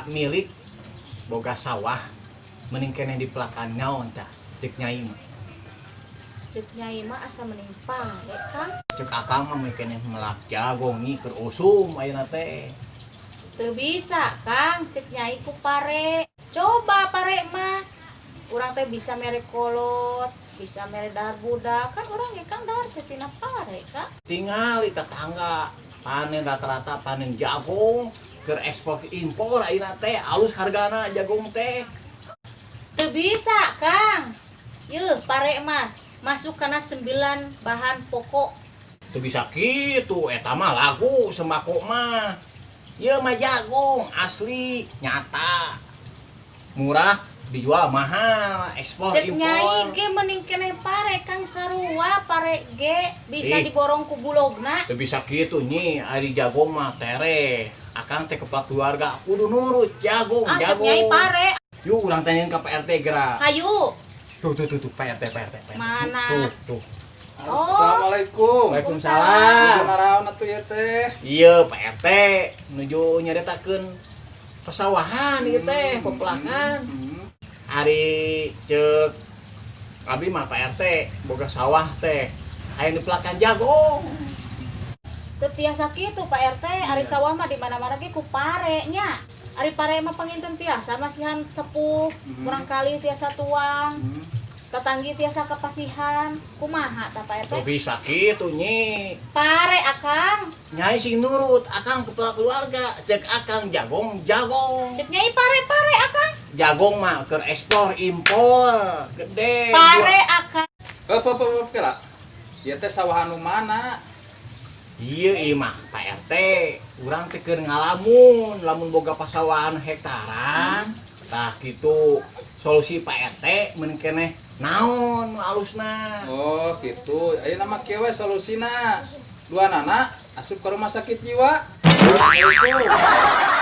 Boga milik, boga sawah, mending keneh dipelakan naon tah cek Nyai mah? Cek Nyai mah asa mending pare, Kang. Cek Akang mah mending keneh melak jagung, Nyi, keur usum ayeuna teh. Teu bisa, Kang, cek Nyai ku pare. Coba pare mah. Urang teh bisa mere kolot, bisa mere dahar budak. Kan urang ge kan dahar teh tina pare, Kang. Tingali tetangga panen, rata-rata panen jagung keur ekspor impor ayeuna teh, alus hargana jagung teh. Teu bisa, Kang. Yeuh, pare mah masuk kana 9 bahan pokok. Teu bisa kitu, eta mah lagu sembako mah. Ieu mah jagung asli nyata. Murah dijual mahal, ekspor Cek Nyai impor. Ge mending keneh pare, Kang, sarua pare ge bisa Ih. Diborong ku bulogna. Teu bisa kitu, Nyi, ari jagung mah tereh. Akang teh kepala keluarga kudu nurut jagung, Ah, cek jagung. Nyai pare. Yuk, urang tanyain ke Pak RT geura. Hayu. Tuh tuh tuh tuh, Pak RT, Pak RT, Pak RT. Mana? Tuh, tuh. Oh. Assalamualaikum. Waalaikumsalam. Naraon atuh ieu teh? Iya, Pak RT, nuju nyaritakeun pesawahan ieu teh, pepelakan. Ari cek abi mah, Pak RT, boga sawah teh hayang dipelakan jagung. Teu tiasa kitu, Pak RT, ari sawah mah di mana-mana ge ku pare nya. Ari pare mah panginten tiasa masihan sepuh, kurang kali tiasa tuang, tetanggi tiasa kapasihan. Kumaha tah, Pak RT? Tuh bisa kitu, Nyi. Pare, Akang. Nyai sing nurut, Akang kepala keluarga, cek Akang jagung jagung. Cek Nyai pare pare, Akang. Jagung mah keur ekspor impor gede. Pare, Akang. Heup heup heup kela. Ieu teh sawah anu mana? Iya, iya mah Pak RT, urang teh keur ngalamun lamun boga pasawahan hektaran. Tah kitu, solusi Pak RT mun keneh naon alusna? Oh, gitu. Ayeuna mah kieu we solusina. Duanana asup ke rumah sakit jiwa. Assalamualaikum.